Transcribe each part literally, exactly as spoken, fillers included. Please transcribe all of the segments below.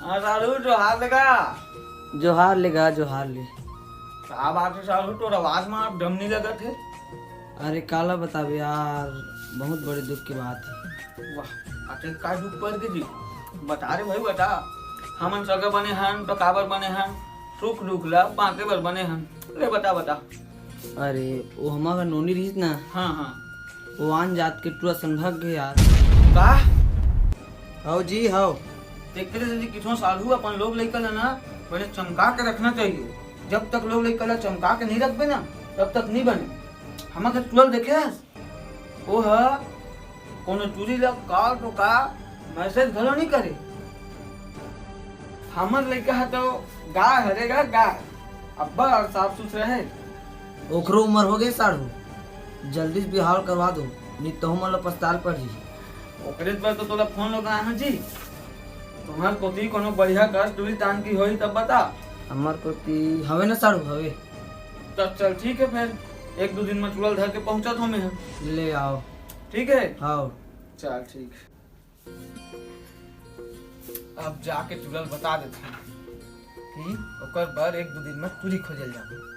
हाँ साढ़ू, जोहार लगा। जोहार ले गा, जोहार ले। का बात हे साढ़ू, तोर आवाज म आप दम नइ लगत हे। अरे काला बताबे यार, बहुत बड़े दुख के बात हे। वाह, अतेक का दुख पर गे जी? बता रे भाई, बता। हमन सगा बने हन त काबर बने हन? सुख दुख ला बांटे बर बने हन। ले बता, बता। अरे, वो हमर नोनी रहिस ना। हाँ, हाँ। वो आन जात के टूरा संग भाग गे यार। का? हव जी, हव। तेकरे सेती किथों साढ़ू, अपन लोग लइका ला ना बने चमका के रखना चाहिए। जब तक लोग लइका ला चमका के नइ रखबे ना, तब तक नइ बने। हमर घर टूरा ल देखे हस? वो ह कोनो टूरी ला call तो का, message घलो नइ करे। हमर लइका ह तो गाय हरे गा, गाय। अब्बड़ साफ सुथरा हे। ओकरो उमर हो गे साढ़ू, जल्दी से बिहाव करवा दो, नइ तहू मन ला पछताल पड़ही। ओकरे बर तो तोला फोन लगाए हन जी। तुम्हर कोती कोनो बढ़िया कस टूरी तान की होही तब बता। हमर कोती हवे ना साढ़ू, हवे। त चल ठीक हे फेर, एक दू दिन म टूरा ल धर के पहुंचत हों मैं ह। ले आव। ठीक हे? हव। चल ठीक। अब जाके टूरा ल बता देथन कि ओकर बर एक दू दिन म टूरी खोजे ल जाबो।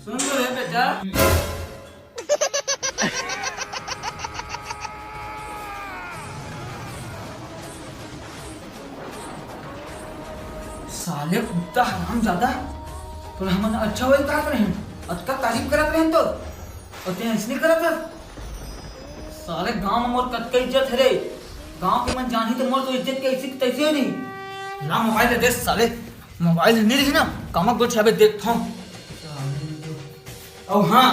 सुन तो रे बेटा। साले कुत्ता हरामजादा, तोला हमन अच्छा होए कहत रहेन, अतका तारीफ करत रहेन तो, अउ तें अइसने करत हस। साले गांव म मोर कतका इज्जत हे रे, गांव के मन जानही त मोर तो इज्जत के अइसे के तइसे हो जाही। ला मोबाइल दे दे साले, मोबाइल नइ रही ना, कमक गोठियाबे देखथों। अउ हाँ,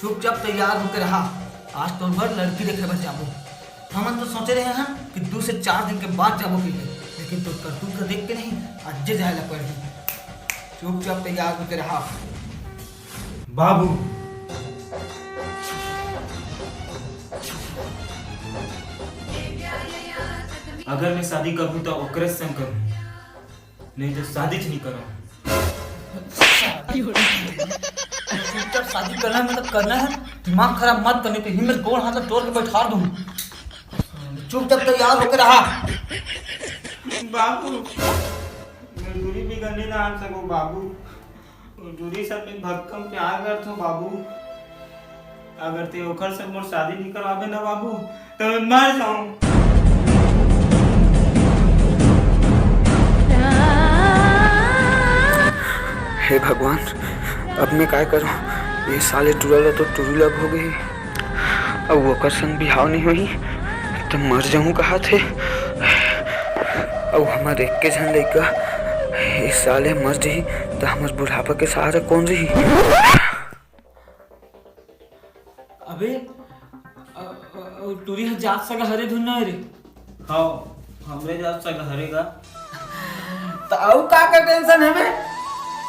चुपचाप तैयार होके रहा, आज तोर बर लड़की देखे बर जाबो। हमन तो सोचे रहे हन कि दू से चार दिन के बाद जाबो कहिके, लेकिन तोर करतूत का देख के नहीं, अज्जे जाए ला पड़ही। चुपचाप तैयार होके रहा। बाबू, अगर मैं शादी करूँ तो ओकरे संग करूँ, नहीं तो शादी च नहीं करूँ। चुपचाप शादी करना है, मतलब करना है, दिमाग खराब मत करने, तो ही मेरे गोड़ हाथ तोड़ के बैठा दूँ। चुपचाप तैयार होके रहा। बाबू, मैं दूरी भी करने ना आ सकूँ बाबू। दूरी से मैं भक्कम प्यार करथों बाबू। अगर तें ओकर से मोर शादी नइ करवाबे ना बाबू, त मैं मर जाऊं। हे भगवान, अब मैं काय करूं? ये साले टूरा ला तो टूरी ला भोगे हे। अउ ओकर संग बिहाव नइ होही, त मर जाहूं कहत हे। अउ हमर एक्के झन लइका, ये साले मर जही, त हमर बुढ़ापा के सहारा कोन रही? अबे, अ, अ, अ, टूरी ह जात सगा हरे धुन ना रे? हव, हमरे जात सगा हरे गा। त अउ का का tension हे बे?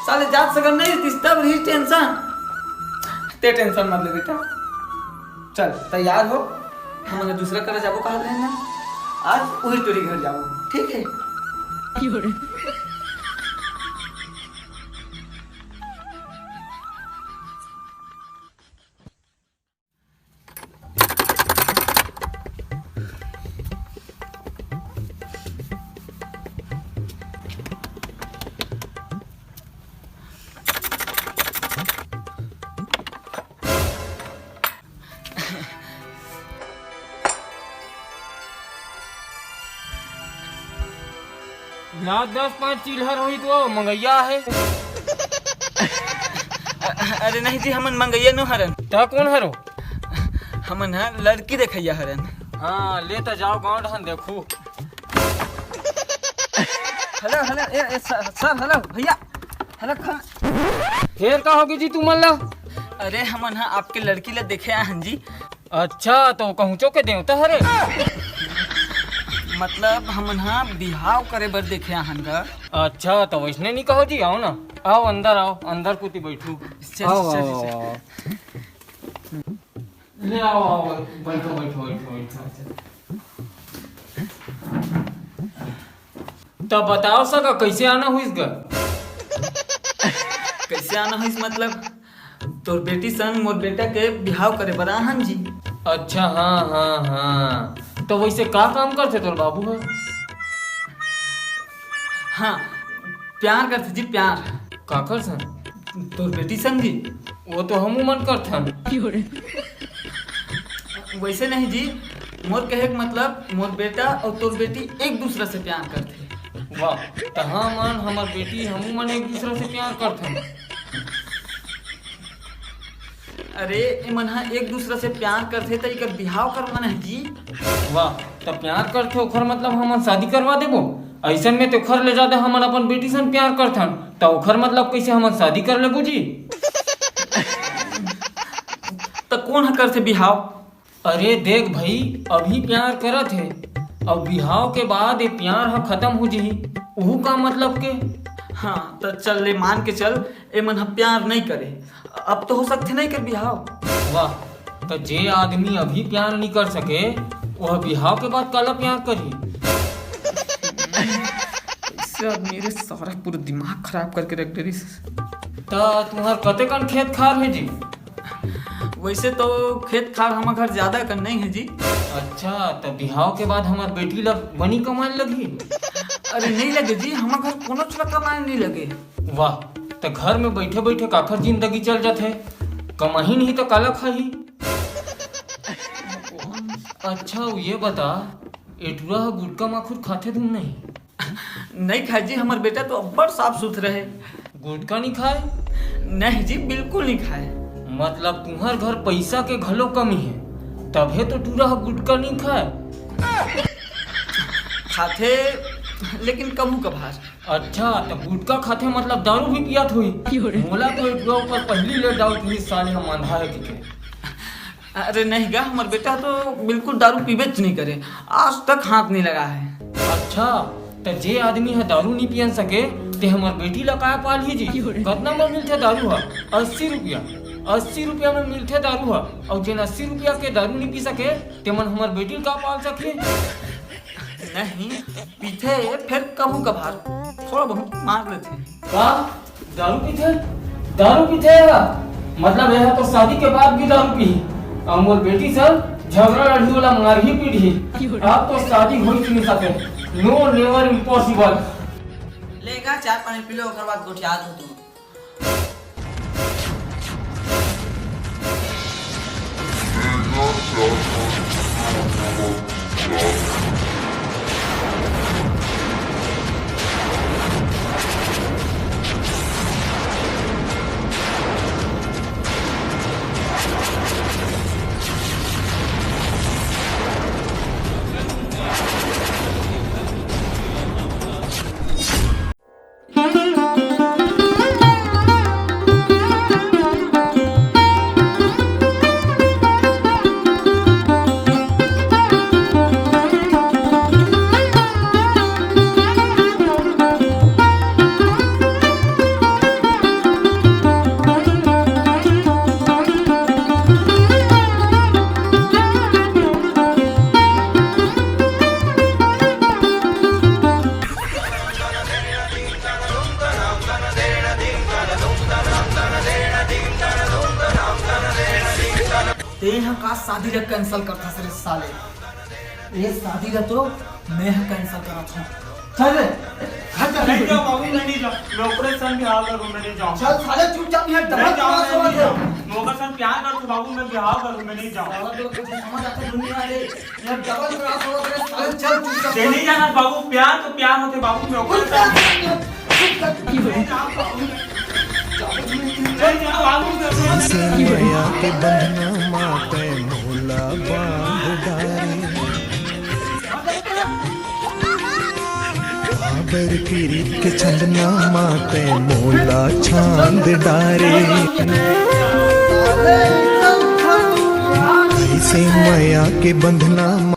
साले जात सगा नहीं रहितिस तब रही tension। तें tension मत ले बेटा। चल, तैयार हो, हमन दूसरा करा जाबो कहत रहे ना। आज उही टूरी घर जाबो, ठीक हे? ना, दस पाँच चिल्हर होही तो मंगइया हे। अरे नहीं जी, हमन मंगइया नो हरन। त कोन हरो? हमन ह लड़की देखइया हरन। हाँ, ले त जाव गाँव डहन देखू। हेलो, हेलो, ए, ए, सर, सर, हेलो, भैया, हेलो, ख- फेर का होगे जी तुमन ला? अरे, हमन ह आपके लड़की ला देखे आए हन जी। अच्छा, त कहूँचो के देवता हरे? मतलब, हमन ह बिहाव करे बर देखे आए हन गा। अच्छा, त वइसने नइ कहो जी, आव ना, आव अंदर, आव, अंदर कुती बइठू। चल, आव, चल, आव, चल। आव। ले आव, आव, बइठो, बइठो, बइठो, बइठो। त बताव सगा, कइसे आना होइस गा? कइसे आना होइस मतलब? तोर बेटी संग मोर बेटा के बिहाव करे बर आए हन जी। अच्छा, हाँ, हाँ, हाँ। तो वैसे का काम करथे तोर बाबू ह? हाँ, प्यार करथे जी, प्यार। काकर संग? तोर बेटी संग जी। वो तो हमू मन करथन। वैसे नहीं जी, मोर कहे के मतलब, मोर बेटा और तोर बेटी एक दूसरा से प्यार करथे। वाह, त हमन, हमर बेटी, हमू मन एक दूसरा से प्यार करथन। अरे, ए मन ह एक दूसरा से प्यार करथे, त एकर बिहाव करवाना हे जी। वाह, त प्यार करथे, ओखर मतलब हमन शादी करवा देबो? अइसन में तो ओखर ले जादा हमन अपन बेटी सन प्यार करथन, त ओखर मतलब कइसे हमन शादी कर लेबो जी? त कोन ह करथे बिहाव? अरे देख भई, अभी प्यार करत हे, अउ बिहाव के बाद ये प्यार ह खत्म हो जही, उहू का मतलब के? हाँ, त चल ले, मान के चल, ए मन ह प्यार नहीं करे, अब तो हो सकथे नहीं कर बिहाव। वाह, त जे आदमी अभी प्यार नहीं कर सके, वह बिहाव के बाद काला प्यार करही? ऐसे आदमी रे, सारा पूरा दिमाग खराब करके रख दे रही। त तुम्हार कतेकन खेत खार हे जी? वैसे तो खेत खार हमर घर ज्यादा कन नहीं है जी। अच्छा, त बिहाव के बाद हमर बेटी ला बनी कमाए लगही? अरे नहीं लगे जी, हमर घर कोनो चला कमाए नहीं लगे। वाह, त घर में बैठे बैठे काखर जिंदगी चल जाथे, कमाही नहीं त काला खाही? अच्छा, ये बता, एटुरा ह गुटका माखुर खाथे धुन नहीं? नहीं खाए जी, हमर बेटा तो अब्बड़ साफ सुथरा है। गुटका नहीं खाए? नहीं जी, बिल्कुल नहीं खाए। मतलब तुम्हार घर पैसा के घलो कमी है, तभे तो टूरा ह गुटका नहीं खाए। खाथे, लेकिन कभू कभार। अच्छा, तो गुटका खाथे मतलब दारू भी पियात हुई? मोला तो एक दो ऊपर पहली ले डाउट हुई, साले हम अंधा है कि के। अरे नहीं गा, हमर बेटा तो बिल्कुल दारू पीबेच नहीं करे, आज तक हाथ नहीं लगा है। अच्छा, त जे आदमी ह दारू नहीं पियन सके, ते हमर बेटी ला काय पालही जी? कतना में मिलथे दारू ह? अस्सी रुपया। अस्सी रुपया में मिलथे दारू ह। अउ जेन अस्सी रुपया के दारू नहीं पी सके, ते मन हमर बेटी ला का पाल सकही? नहीं, पीथे, फिर कभू कभार थोड़ा बहुत मार लेथे। का? दारू पीथे? दारू पीथे एहा? मतलब एहा तो शादी के बाद भी दारू पीही। अउ मोर बेटी से झगड़ा लड़ही, ओला मारही पीटही। अब तो शादी होई नहीं सके। No, never, impossible। लेगा चार पानी पी लो, ओकर बाद गोठिया दो तू। तें ह का शादी ला cancel करथस रे साले? ये शादी ला तो मैं ह cancel करत हूँ। चल रे, घर जा। नहीं जाओ बाबू, मैं नहीं जाऊँ। मैं ओकरे संग बिहाव करूँ, मैं नहीं जाऊँ। चल साले, चुपचाप यहाँ नहीं double जाऊँ, cross मैं होवत नहीं है। जाऊँ। मैं ओकर संग प्यार करथूँ बाबू, मैं बिहाव करूँ, मैं नहीं जाऊँ। साला तो कुछ समझ आता दुनिया रे। यहाँ double cross होवत रे साले, चल चुपचाप। ये नहीं जाना बाबू, प्यार तो प्यार होथे बाबू, मैं ओकर कुछ संग नहीं, चुपचाप। अइसे मया के बंधना मा तैं मोला बांध डारे। काबर पीरित के छंदना मा तैं मोला छांद डारे। अइसे मया के बंधना मा